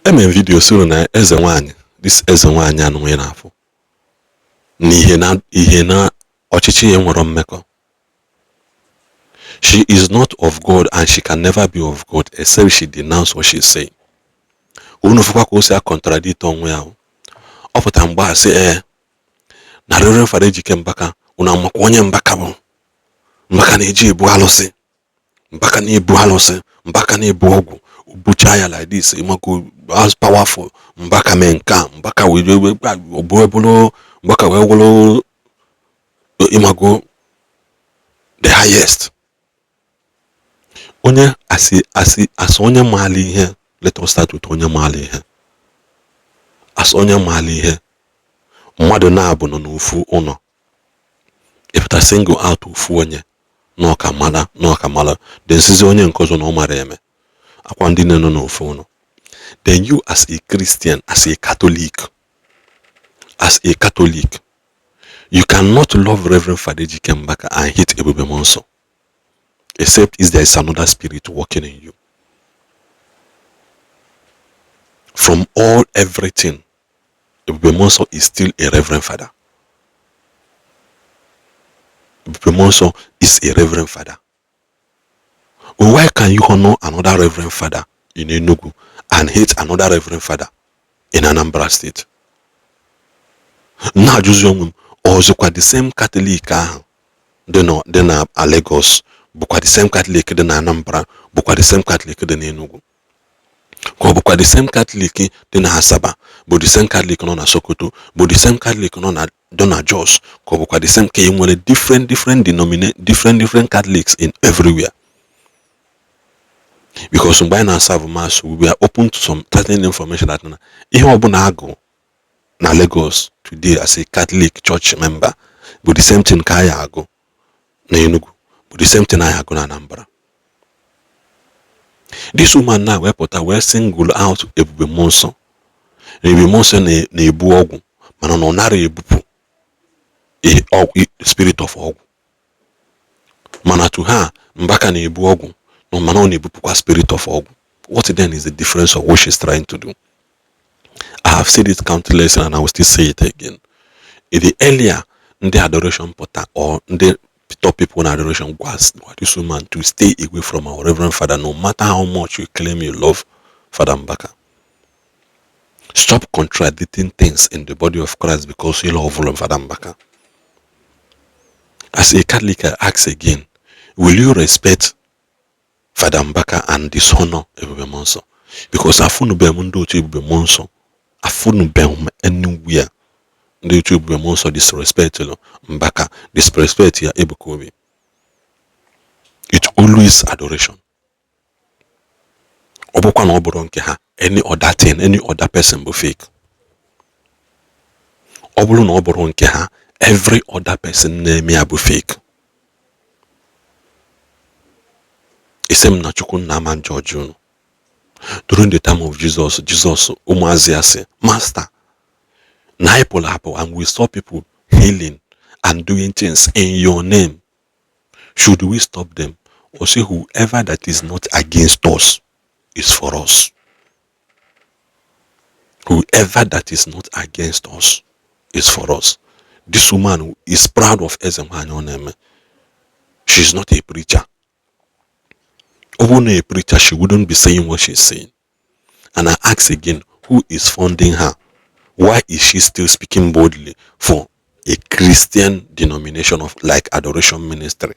Eme video soro na eze nwanyị, this eze nwanyị anụnwe na-afụ na ihe na ihe na ọchịchị ya nwere mmekọ. She is not of God and she can never be of God except she denounce what she is saying. Unu fụkwa ka o si a contradict onwe ya. Ọ pụtara mgbe a sị ee na Reverend Father Ejike Mbaka, unu amakwa onye Mbaka bụ. Mbaka na-eji ebu alụsị, Mbaka na-ebu alụsị, Mbaka na-ebu ọgwụ, buchaa ya like this, ịmako as powerful Mbaka mee nke a, Mbaka wee bụrụ Mbaka wee wụrụ ịmago the highest. Onye asị asị asị onye maala ihe, let us start with onye maala ihe. Asị onye maala ihe, mmadụ na-abụ nọ n'ofu ụlọ, ịpụta single out ofu onye n'ọkamala n'ọkamala, then sizi onye nke ọzọ na ọ mara eme akwa ndị nọ n'ofu ụlọ. Then you as a Christian, as a Catholic, as a Catholic, you cannot love Reverend Father Ejike Mbaka and hate Ebube Muonso, except if there is another spirit working in you. From all everything, Ebube Muonso is still a Reverend Father. Ebube Muonso is a Reverend Father. But why can you honor another Reverend Father in Enugu and hate another Reverend Father in Anambra State? Na-ajụzi onwe m, ọzọkwa the same Catholic ahụ dị na Lagos bụkwa the same Catholic dị na Anambra, bụkwa the same Catholic dị na Enugu, ka ọ bụkwa the same Catholic dị na Asaba, bụ the same Catholic nọ na Sokoto, bụ the same Catholic nọ na dị na Jos, ka ọ bụkwa the same, ka e nwere different different different different Catholics in everywhere? Because mgbe anyị na-aserve mass, we are open to some certain information that na ihe ọbụla agụ na Lagos today as a Catholic Church member bụ the same thing ka anyị agụ na Enugu, bụ the same thing anyị agụ na Anambra. This woman na wepụta wee single out Ebube Muonso na Ebube Muonso na-ebu ọgwụ, mana na ọ nara ebupụ spirit of ọgwụ, mana to her, Mbaka na-ebu ọgwụ, mana ọ na-ebupụkwa spirit of ọgwụ. What then is the difference of what she's trying to do? I have said it countless and I will still say it again. The earlier ndị adoration pụta or ndị top people in adoration gwa this woman to stay away from our Reverend Father, no matter how much you claim you love Father Mbaka. Stop contradicting things in the body of Christ because you love Father Mbaka. As a Catholic, I ask again, will you respect Father Mbaka and dishonor Ebube Muonso? Because afunube m ndị otu Ebube Muonso, afunube m anywhere ndị otu Ebube Muonso disrespect Mbaka, disrespect ya Ebuka Obi. It's always adoration. Ọ bụkwa na ọ bụrụ nke ha, any other thing, any other person bụ fake. Ọ bụrụ na ọ bụrụ nke ha, every other person na-eme ya bụ fake. Isi m na Chukwu nna ama njọji unu. During the time of Jesus, Jesus ụmụazị ya sị, "Master, na anyị pụrụ apụ and we saw people healing and doing things in your name. Should we stop them?" Or say, "Whoever that is not against us is for us." Whoever that is not against us is for us. This woman is proud of eze nwanyị ọ na-eme. She is not a preacher. Ọ bụrụ na a preacher, she wouldn't be saying what she's saying. And I ask again, who is funding her? Why is she still speaking boldly for a Christian denomination of like Adoration Ministry?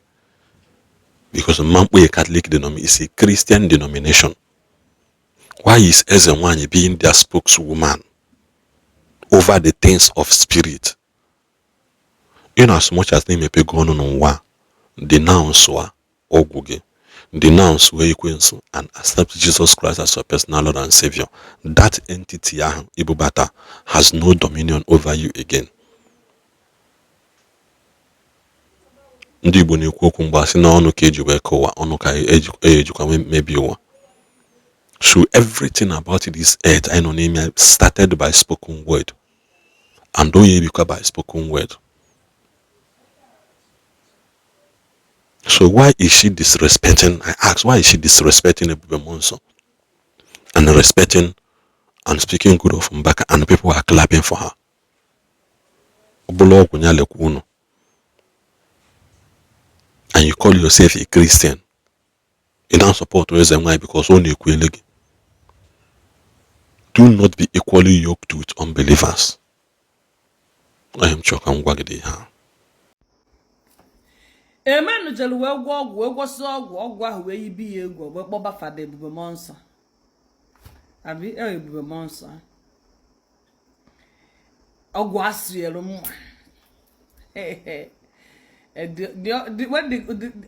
Because Mampo, a Catholic denomination, is a Christian denomination. Why is Ezenwanyi being their spokeswoman over the things of spirit? In as much as na-emepego ọnụ n'ụwa, denounce ọgwụ gị, denounce wee ekwensu and accept Jesus Christ as your personal Lord and Savior, that entity ahụ ibubata has no dominion over you again. Ndị Igbo na-ekwu okwu mgbe asị na ọnụ ka eji wee kọwa ọnụ ka ejikwa mebie ụwa. So everything about this earth anyị nọ n'ime started by spoken word and onye ebikwa by spoken word. So why is she disrespecting? I ask, why is she disrespecting Ebube Muonso and respecting And speaking good of Mbaka, and people are clapping for her. Ọ bụla ọgwụ ya lekwa unu, and you call yourself a Christian. You don't support eze nwanyị because ọ na-ekwele gị. Do not be equally yoked with unbelievers. Onye m chọrọ ka m gwa gị dị ihe a. Emenu jere wee gwọ ọgwụ, wee gwọsị ọgwụ, ọgwụ ahụ wee yibi ya egwu, wee kpọba Fada Ebube Mmụọ Nsọ, abi e Ebube Mmụọ Nsọ. Ọgwụ asịrị mma.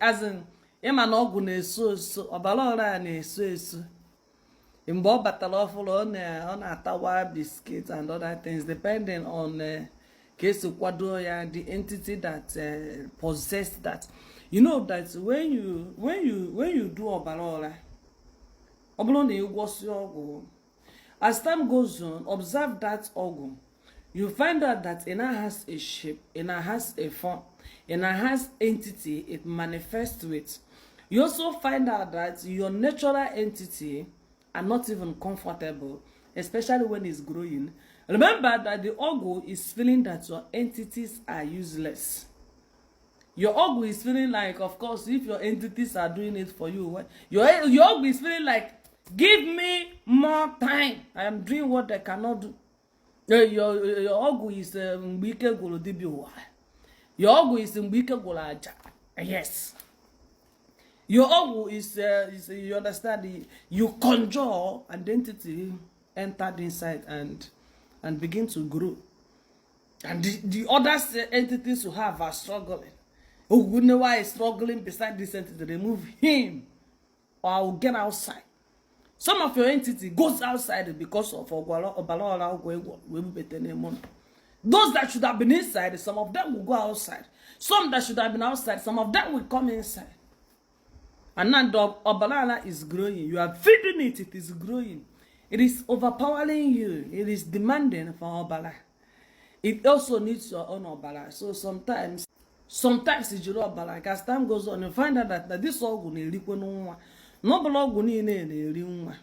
As in, ịma na ọgwụ na-eso eso, ọbara ọra ya na-eso eso. Mgbe ọ batara ọfụrụ, ọ na-atawa biscuit and other things, depending on ka esi kwado ya, the entity that possessed that. You know that when you do ọbara ọra, ọ bụrụ na ị gwọsị ọgwụ, as time goes on, observe that ọgwụ, you find out that it now has a shape, it now has a form, it now has entity it manifests with. You also find out that your natural entity are not even comfortable, especially when it's growing. Remember that the ọgwụ is feeling that your entities are useless. Your ọgwụ is feeling like, of course, if your entities are doing it for you, your ọgwụ is feeling like, "Give me more time, I am doing what I cannot do." Your ọgwụ is mgbe ike gwụrụ dibịa ụwa. Your ọgwụ is mgbe ike gwụrụ aja. Yes, your ọgwụ is, you understand, you conjure and the entity entered inside and begin to grow, and the other entities you have are struggling. Ogunewa is struggling beside this entity. Remove him or I will get outside. Some of your entity goes outside because of ọbara ọgwụ egwu wee bubete n'ime ụlọ. Those that should have been inside, some of them will go outside. Some that should have been outside, some of them will come inside. And now the ọbara is growing. You are feeding it, it is growing, it is overpowering you, it is demanding for ọbara. It also needs your own ọbara. So sometimes ijiri ọbara, as time goes on, you find out that this ọgwụ na-erikwe nwa, na ọbụla ọgwụ niile na-eri nwa,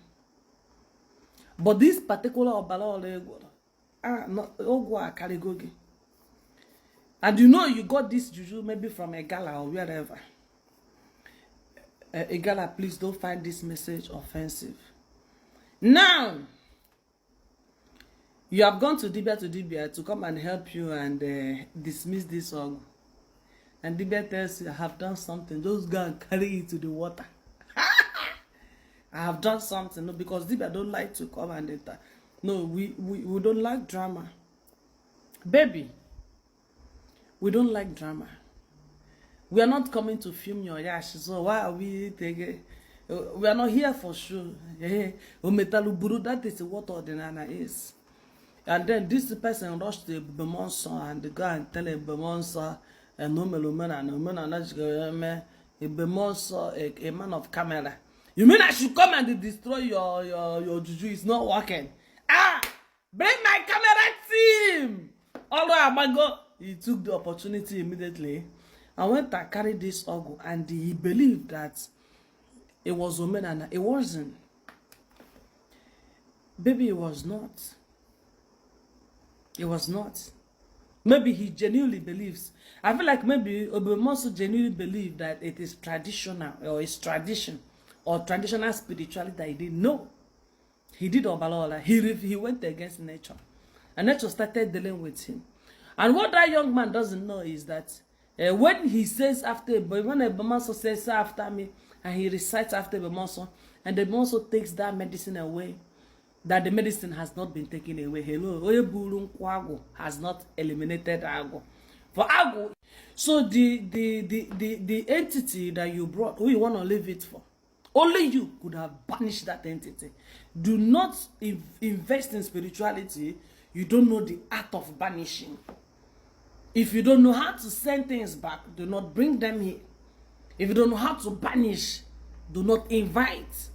but this particular ọbara ọla egworo, ọgwụ a karịgo gị. And you know you got this juju maybe from a gala or wherever. A gala, please don't find this message offensive. Now you have gone to dibia to come and help you and dismiss this ọgwụ, and dibia tells you, "I have done something. Just go and carry it to the water. I have done something." No, because dibia don't like to come and enter. No, we don't like drama, baby. We don't like drama. We are not coming to film your yash. So why are we taking? We are not here for show. Ometaluburu, that is what ọdịnala is. And then this person rushed to Ebube Nsọ and go and tell Ebube Nsọ na o mere omenala, omenala jikọrọ eme. Ebube Nsọ, a man of camera. "You mean I should come and destroy your juju? It's not working. Ah, bring my camera team." Ọrụ agbago. He took the opportunity immediately and went and carried this ọgwụ, and he believed that it was omenala. It wasn't. Baby, it was not. It was not. Maybe he genuinely believes. I feel like maybe Obemonso genuinely believed that it is traditional or it's tradition or traditional spirituality that he didn't know. He did ọbara ọla. He went against nature. And nature started dealing with him. And what that young man doesn't know is that when he says after, when Ebubemuonso says "after me," and he recites after Ebubemuonso, and the Ebubemuonso takes that medicine away, that the medicine has not been taken away. Hello, onye buru nkwụ agwụ has not eliminated agwụ. For agwụ, so the entity that you brought, who you want to leave it for, only you could have banished that entity. Do not invest in spirituality. You don't know the art of banishing. If you don't know how to send things back, do not bring them here. If you don't know how to banish, do not invite.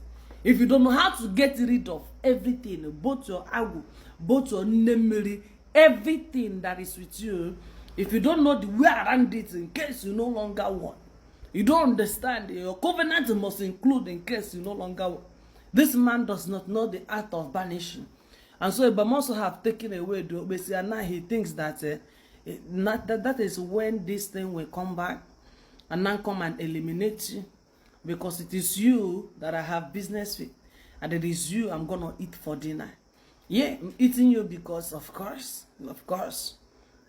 If you don't know how to get rid of everything, both your agwụ, both your memory, everything that is with you, if you don't know the way around it in case you no longer want, you don't understand, your covenant must include in case you no longer want. This man does not know the art of banishing. And so Ebube Muonso have taken away the okpesi, and now he thinks that not, that is when this thing will come back and now come and eliminate you, because it is you that I have business with, and it is you I'm gonna eat for dinner. Yeah, I'm eating you because, of course, of course.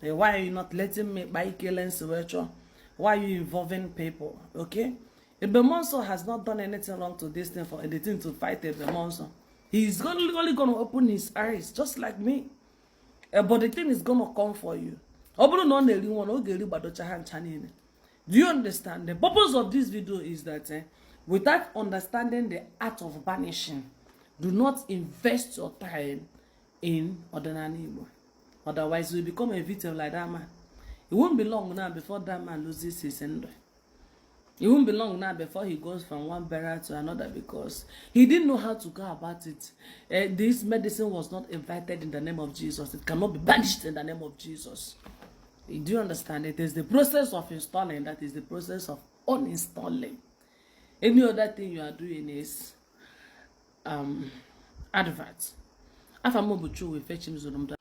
Why are you not letting me buy killing? Why are you involving people? Okay? Ebube Muonso has not done anything wrong to this thing for anything to fight Ebube Muonso. He's only going to open his eyes, just like me. But the thing is going to come for you. Ọ bụrụ na ọ na-eri nwa na ọ ga-eri gbadocha ha ncha niile. Do you understand? The purpose of this video is that without understanding the art of banishing, do not invest your time in Ọdịnala Igbo. Otherwise, you will become a victim like that man. It won't be long now before that man loses his ndụ. It won't be long now before he goes from one burial to another because he didn't know how to go about it. This medicine was not invited in the name of Jesus. It cannot be banished in the name of Jesus. Do you understand? It is the process of installing that is the process of uninstalling. Any other thing you are doing is advert. Afa m bụ Chuwu Ifechim zụrụ m.